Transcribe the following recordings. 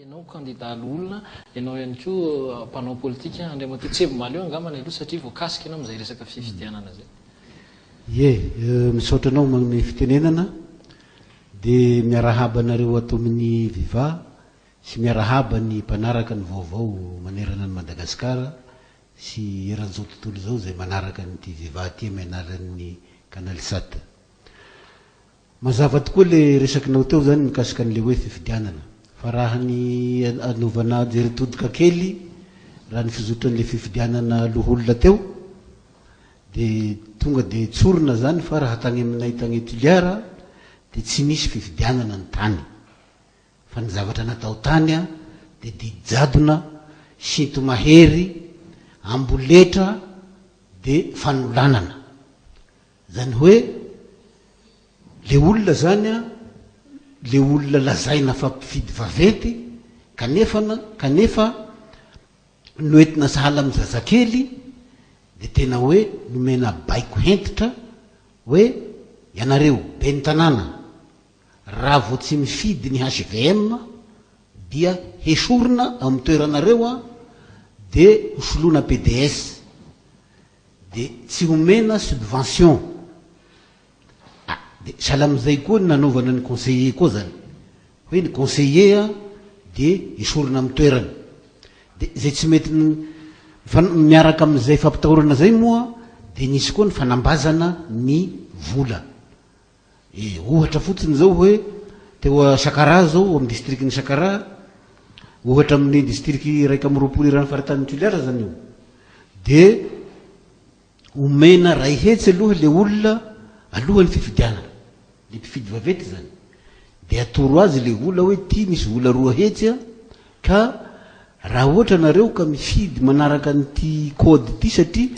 Ianao kandida loholona, ianao ihany koa mpanao politika, Andriamatoa Tsebo Mahaleo angambany aloha satria voakasika ianao amin'izay resaka fifidianana izay. Ie, misaotra anao manome fitenenana, dia miarahaba anareo ato amin'ny Viva sy miarahaba ny mpanaraka ny vaovao manerana an'i Madagasikara sy eran'izao tontolo izao izay manaraka an'ity Viva ity amin'ny alalan'ny Canalsat. Mazava tokoa le resakinao teo zany mikasika an'le hoe fifidianana. Fa raha ny anaovana jery todika kely raha ny fizotran'le fifidianana loholona teo de tonga de tsorina zany fa raha tagny aminay tagny Toliara de tsy nisy fifidianana ny tany. Fa ny zavatra natao tany de didy jadona, sinto-mahery, amboletra de fanolanana. Zany hoe le olona zany an, le olona lazaina fa mpifidy vaventy kanefa kanefa noentina sahala amin'ny zazakely de tena hoe nomena baiko hentitra hoe ianareo ben'ny tanàna raha vao tsy mifidy ny HVM dia hesorina ao amin'ny toeranareo an de hosoloina PDS. De tsy omena subvention. Ah, de sahala amin'izay koa ny nanaovana ny conseiller koa zany. Hoe ny conseiller an, de esorina amin'ny toerany. De izay tsy mety miaraka amin'izay fampitahorana izay moa, de nisy koa ny fanambazana ny vola. E, ohatra fotsiny izao hoe teo Sakaraha izao, ao amin'ny distrikan'i Sakaraha, ohatra amin'ny distriky 21 eran'ny faritanin'i Toliara izany io, dia omena 100 aloha ilay olona alohan'ny fifidianana, ilay mpifidy vaventy izany, dia atoro azy ilay vola hoe ity misy vola 200 an, Ka raha ohatra nareo ka mifidy manaraka an'ity code ity satria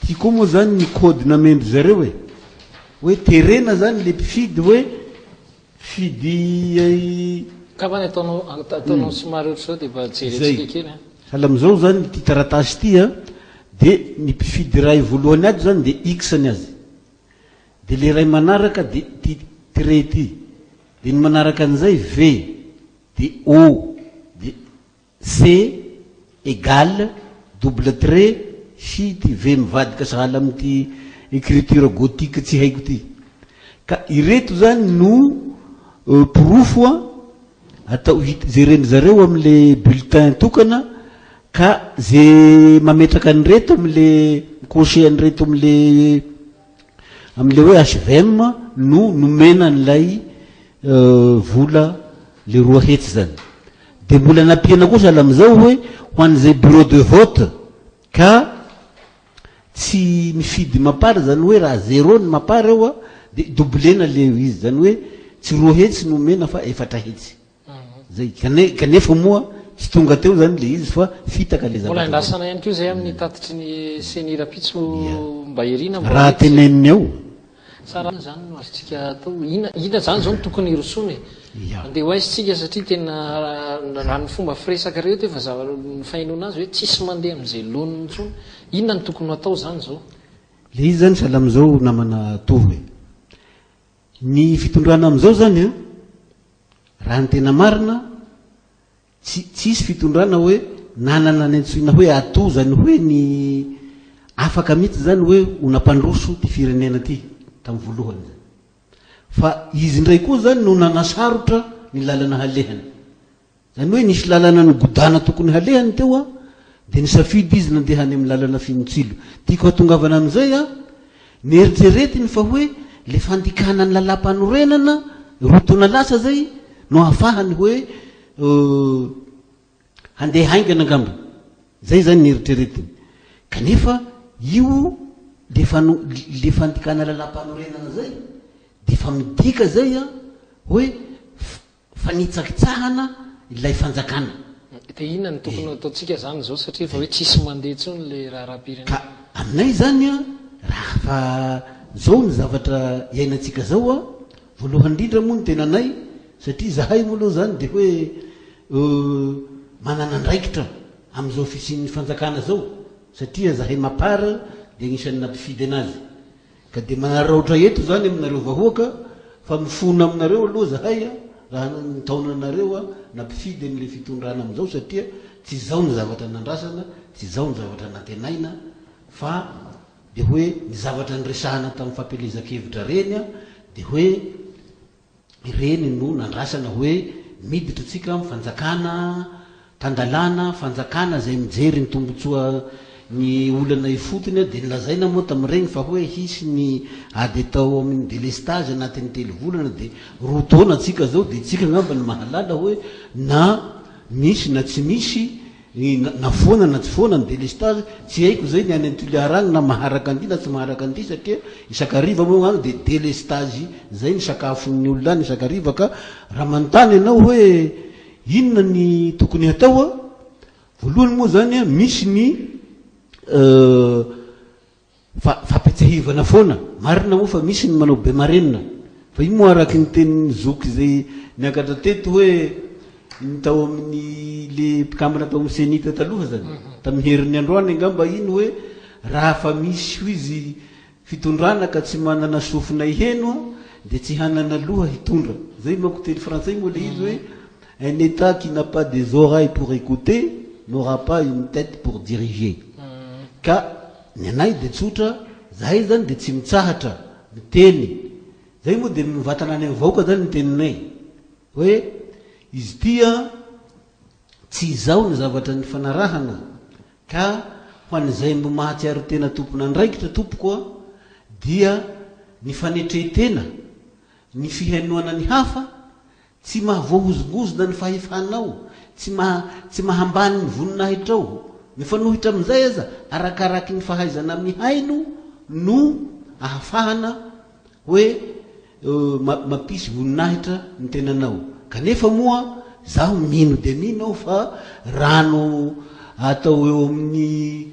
ty koa moa zany ny code namendry zareo e! Hoe terena zany le mpifidy hoe fidy. Angamba ny ataonao ataonao somary ohatr'izao dia mba jerentsika kely an. Sahala amin'izao zany ity taratasy ity an, dia ny mpifidy iray voalohany ato zany dia X ny azy. Dia le iray manaraka dia ity trait ity. Dia ny manaraka an'izay V. de O de C égale double trait sy ity V mivadika sahala amin'ity écriture gothique tsy haiko ity. Ka ireto zany no porofo atao hit jeren-dry zareo amin'le bulletin tokana ka ze mametraka an'ireto amin'le mi-cocher an'ireto amin'le Amin'ilay hoe HVM no nomena an'ilay vola le 200 zany. Dia mbola nampiana koa sahala amin'izao hoe ho an'izay bureau de vote ka tsy mifidy mapar zany hoe raha zéro ny mapar eo a dia doublena le izy zany hoe tsy 200 no omena fa 400. Zay, kane, kanefa moa tsy tonga teo zany le izy fa fitaka le Mbola zavatra. andrasana ihany koa izay amin'ny tatitry ny Ceni rahampitso mba irina mba Raha ho hita izay. teneniny ao. Tsara ihany izany no azontsika atao. Inona, inona izany izao no tokony hirosoana e? Andeha ho aiza isika satria tena raha ny fomba firesaka rehetra efa zava, ny fahenoana azy hoe tsisy mandeha amin'izay laoniny intsony. Inona no tokony ho atao izany izao? Le izy zany sahala amin'izao namana Tovo e. Ny fitondrana amin'izao zany an, raha ny tena marina, tsy tsisy fitondrana hoe nanana ny antsoina hoe atout zany hoe ny afaka mihitsy zany hoe ho nampandroso ty firenena ty tamin'ny voalohany zany. Fa izy indray koa zany no nanasarotra ny lalana halehany. Izany hoe nisy lalana nigodana tokony halehany teo an, dia nisafidy izy nandeha any amin'ny lalana Finotsilo. Tiako hatongavana amin'izay an, neritreretiny fa hoe le fandikana ny lalàmpanorenana roa taona lasa zay no ahafahany hoe handeha haingana angamba. Zay zany neritreretiny. Kanefa io le fano- le fandikana lalàmpanorenana zay dia efa midika zay an hoe Fanitsakitsahana ilay fanjakana. Dia inona no tokony ho ataontsika izany izao satria efa hoe tsisy mandeha intsony ilay raharaham-pirenena? Ka aminay izany an, raha fa izao ny zavatra iainantsika izao an, voalohany indrindra moa ny tenanay, satria izahay moa aloha izany dia hoe manana andraikitra amin'izao fisian'ny fanjakana izao, satria izahay Mapar dia anisan'ny nampifidy anazy. Ka dia manararaotra eto izany aminareo vahoaka fa mifona aminareo aloha zahay a! Raha nitaona anareo aho nampifidy an'ilay fitondrana amin'izao satria tsy izao ny zavatra nandrasana, tsy izao ny zavatra nantenaina fa dia hoe ny zavatra niresahana tamin'ny fampielezan-kevitra ireny dia hoe ireny no nandrasana hoe miditra tsika am fanjakana tan-dalàna, fanjakana izay mijery ny tombotsoa ny olana ifotony dia nolazaina moa tamin'ireny fa hoe hisy ny ady atao amin'ny delestage anatin'ny telo volana dia roa taona tsika zao dia tsika angamba no mahalala hoe na misy na tsy misy Ny na foana na tsy foana ny délestage, tsy haiko izay ny any Toliara any na maharaka an'ity na tsy maharaka an'ity satria isan-kariva moa any dia délestage izay ny sakafon'ny olona any isan-kariva ka raha manontany ianao hoe inona ny tokony hatao a, voalohany moa izany a misy ny Fa fampiatsahivana foana. Marina moa fa misy ny manao be marenina. Fa io moa araky ny tenin'ny zoky izay niakatra teto hoe ny tao amin'ny le mpikambana tao amin'ny Cenit taloha zany. Tamin'ny herin'ny androany angamba iny hoe raha fa misy hoy izy fitondrana ka tsy manana sofina hiheno dia tsy hanana loha hitondra. Zay manko teny frantsay moa le izy hoe un Etat qui n'a pas des oreilles pour écouter n'aura pas une tête pour diriger. Ka Ny anay dia tsotra, zahay zany dia tsy mitsahatra miteny, zay moa dia mivatana any amin'ny vahoaka zany ny teninay hoe izy ity an tsy izao ny zavatra nifanarahana ka ho an'izay mbo mahatsiaro tena tompon'andraikitra tompoko an dia ny fanetren-tena, ny fihainoana ny hafa Tsy mahavoahozongozona ny fahefanao, tsy maha tsy mahambany ny voninahitrao. Mifanohitra amin'izay aza, arakaraky ny fahaizana mihaino no ahafahana hoe mampisy voninahitra ny tenanao. Kanefa moa zaho mino dia mino aho fa rano atao eo amin'ny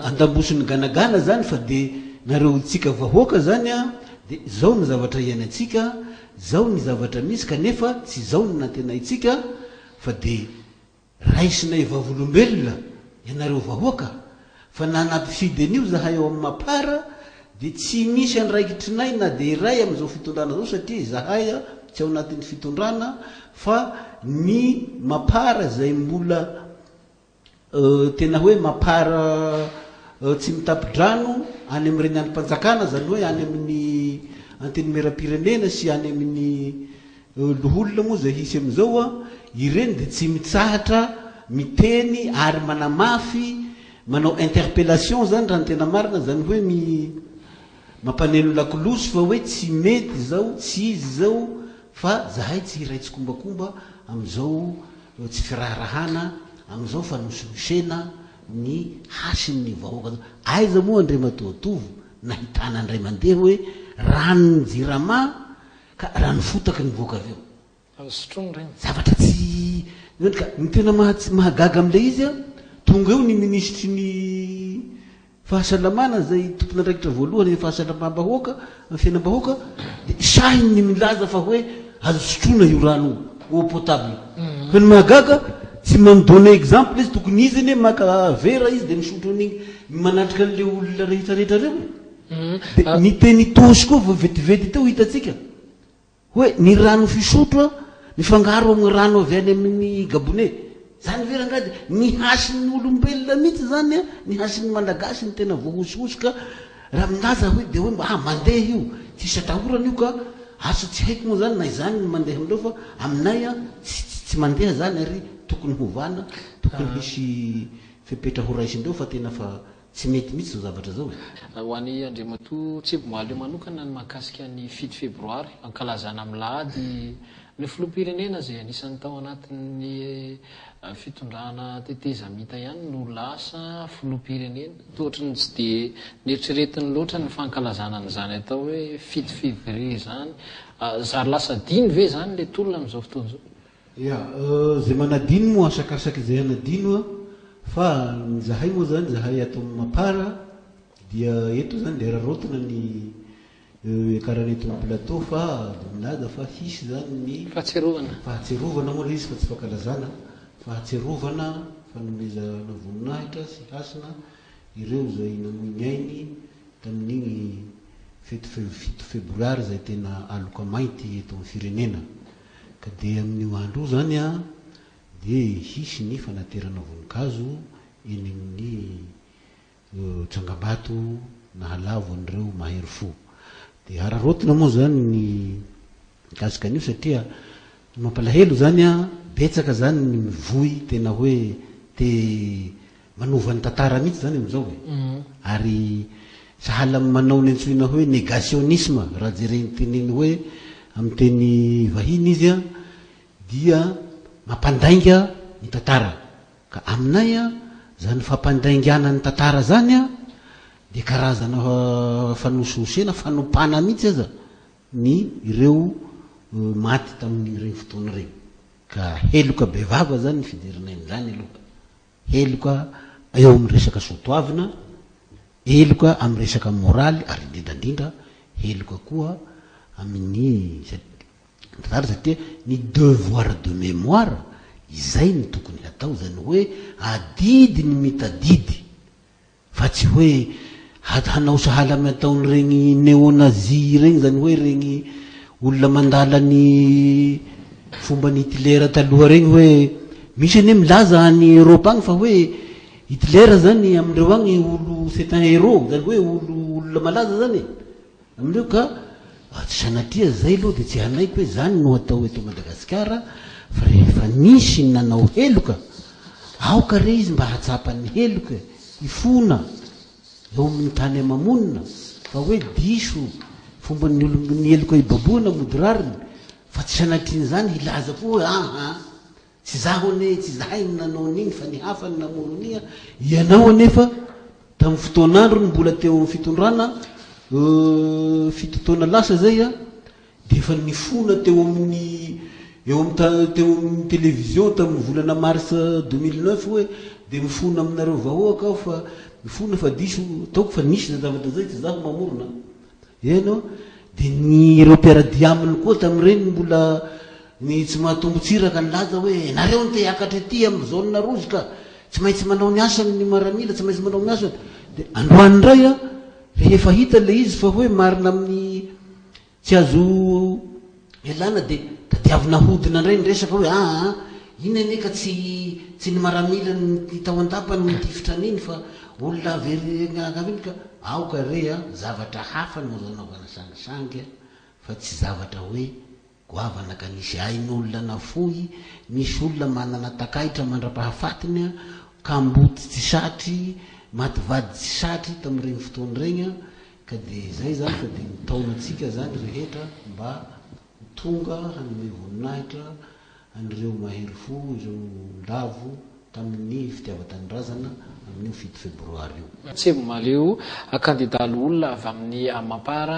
andamosin'ny ganagana zany fa dia nareo tsika vahoaka zany an, dia zao ny zavatra iainantsika, Zao ny zavatra misy kanefa tsy izao no nantenaintsika fa dia raisinay vavolombelona ianareo vahoaka fa na nampifidy an'io zahay ao amin'ny mapar dia tsy misy andraikitrinay na dia iray amin'izao fitondrana izao satria izahay tsy ao anatin'ny fitondrana fa ny mapar izay mbola Tena hoe mapar tsy mitapi-drano any amin'ireny andrim-panjakana, izany hoe any amin'ny Antenimierampirenena sy any amin'ny loholona moa izay hisy amin'izao, ireny dia tsy mitsahatra miteny ary manamafy, manao interpellation izany raha ny tena marina, izany hoe mampaneno lakolosy fa hoe tsy mety izao, tsy izy izao fa zahay tsy hiray tsikombakomba amin'izao Ireo tsy firaharahana amin'izao fa nosolosena ny hasin'ny vahoaka zao. Aiza moa Andriamatoa Tovo nahitana indray mandeha hoe ranon'ny jirama ka rano fotaka nivoaka avy eo. Azo sotroina ireny. Zavatra tsy ka ny tena mahagaga amin'ilay izy an, tonga eo ny minisitry ny Fahasalamana izay tompon'andraikitra voalohany amin'ny fahasalamam-bahoaka, amin'ny fiainam-bahoaka, dia sahiny ny milaza fa hoe azo sotroina io rano io, eau potable. Fa ny mahagaga, tsy mi-donner exemple izy, tokony izy anie maka vera izy dia misotro an'iny manatrika an'ilay olona rehetra rehetra ireo e. Dia ny teny Itaosy koa vao vetivety teo hitantsika. Hoe ny rano fisotro mifangaro amin'ny rano avy any amin'ny gabonais. Zany ve rangahy dia ny hasin'ny olombelona mihitsy zany an, ny hasin'ny malagasy no tena voahosihosy ka raha milaza hoe dia hoe mba ah mandeha io, tsisy atahorana io ka, asa tsy haiko moa zany na izany ny mandeha amin'ireo fa aminay an tsy tsy mandeha zany ary tokony hovana, tokony hisy fepetra horaisindreo fa tena fa Tsy mety mihitsy izao zavatra izao e. Ho an'i Andriamatoa Tsebo Mahaleo manokana ny mahakasika ny fito febroary, ankalazana amin'ny lahady ny filoham-pirenena izay anisan'ny tao anatin'ny fitondrana tetezamita ihany no lasa filoham-pirenena. Toa ohatry ny tsy dia neritreretiny loatra ny fankalazana an'izany atao hoe fito février izany. Zary lasa adino ve izany ilay tolona amin'izao fotoana izao? Ya, izay manadino moa asakasaky izay hanadino a, fa ny zahay moa zany, zahay ato amin'ny Mapar dia eto zany dia araraotina ny hiakarana eto amin'ny plateau fa dia milaza fa hisy zany ny Fahatsiarovana. fahatsiarovana moa ilay izy fa tsy fankalazana, fahatsiarovana, fanomezana voninahitra sy hasina ireo izay namoy ny ainy tamin'igny fety fito febroary izay tena aloka mainty eto amin'ny firenena. Ka dia amin'io andro io izany dia hisy ny fanaterana voninkazo eny amin'ny tsangambato nahalavo an'ireo mahery fo. Dia hararaotina moa izany ny mikasika an'io satria ny mampalahelo izany an, betsaka izany ny mivoy tena hoe te manova ny tantara mihitsy izany amin'izao e. Ary sahala amin'ny manao ny antsoina hoe négationnisme raha jerena teneny hoe amin'ny teny vahiny izy an, dia mampandainga ny tantara. Ka aminay an, zany fampandaingana ny tantara zany an, dia karazana fanosihosena, fanompana mihitsy aza ny ireo maty tamin'ireny fotoana ireny. Ka heloka bevava zany ny fijerinay an'izany aloha. Heloka eo amin'ny resaka soatoavina, heloka amin'ny resaka moraly ary indrindra indrindra heloka koa amin'ny Zary satria ny devoir de mémoire izay no tokony hatao, izany hoe adidy ny mitadidy fa tsy hoe hanao sahala amin'ny ataon'ireny néo-nazi ireny, izany hoe ireny olona mandala ny fomban'i Hitler taloha ireny hoe misy anie milaza any Europe any fa hoe Hitler zany amindreo agny olo c'est un héros, izany hoe olo olona malaza zany e. Amin'ireo ka tsy sanatria zay aloha dia tsy hanaiky hoe zany no atao eto Madagasikara fa rehefa nisy ny nanao heloka aoka re izy mba hahatsapa ny heloka e, hifona eo amin'ny tany ama-monina fa hoe diso fomban'ny olon ny heloka hibabohana mody rariny fa tsy sanatrian'izany hilaza koa hoe aha Tsy izaho anie, tsy izahay no nanao an'iny fa ny hafa no namono an'iny an! Ianao anefa tamin'ny fotoan'androny mbola teo amin'ny fitondrana, fito taona lasa izay an, dia efa nifona teo amin'ny eo amin'ny ta- teo amin'ny télévision tamin'ny volana mars 2009 hoe dia mifona aminareo vahoaka aho fa mifona fa diso, ataoko fa nisy izay zavatra izay, tsy izaho mamorona. Eny ô, dia ny ireo mpiara-dia aminy koa tamin'ireny mbola ny tsy mahatombo-tsiraka nilaza hoe nareo no te hiakatra ety amin'ny zone rouge ka tsy maintsy manao ny asany ny maramila, tsy maintsy manao ny asany. Dia androany indray an, rehefa hita ilay izy fa hoe marina amin'ny tsy azo ialana dia tadiavina ahodina indray ny resaka hoe aa iny anie ka tsy tsy ny maramila ny tao an-dapa no nitifitra an'iny fa olona avy ery avy iny ka aoka re a, zavatra hafa no azo anaovana sangisangy a, fa tsy zavatra hoe goavana ka nisy ain'olona nafoy, misy olona manana takaitra mandra-pahafatiny a, kamboty tsy satry, maty vady tsy satry tamin'ireny fotoana ireny a, ka dia izay izany fa dia mitaona antsika izany rehetra mba ho tonga hanome voninahitra an'ireo mahery fo, ireo lavo tamin'ny fitiavan-tanindrazana amin'io fito febroary io. Tsebo Mahaleo, kandida loholona avy amin'ny Mapar.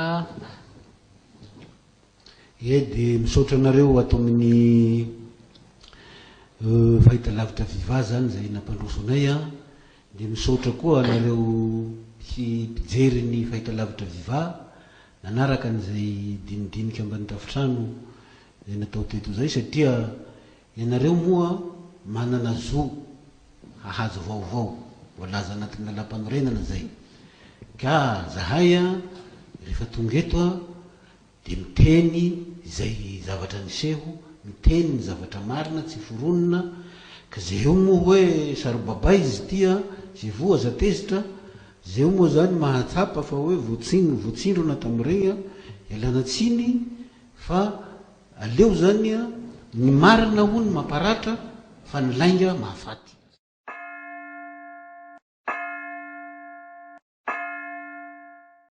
Ie dia misaotra anareo ato amin'ny fahitalavitra Viva zany izay nampandroso anay an, dia misaotra koa anareo mpijery ny fahitalavitra Viva nanaraka an'izay dinidinika ambany tafontrano izay natao teto izay satria ianareo moa manana zo hahazo vaovao voalaza anatin'ny lalàmpanorenana izay ka zahay an rehefa tonga eto an Dia miteny izay zavatra niseho, miteny ny zavatra marina tsy foronina, ka ze eo moa hoe sarobabay izy ity an, ze voa aza tezitra, ze eo moa zany mahatsapa fa hoe voatsindrona voatsindrona tamin'ireny an, ialana tsiny fa aleo zany an, ny marina hono mamparatra fa ny lainga mahafaty.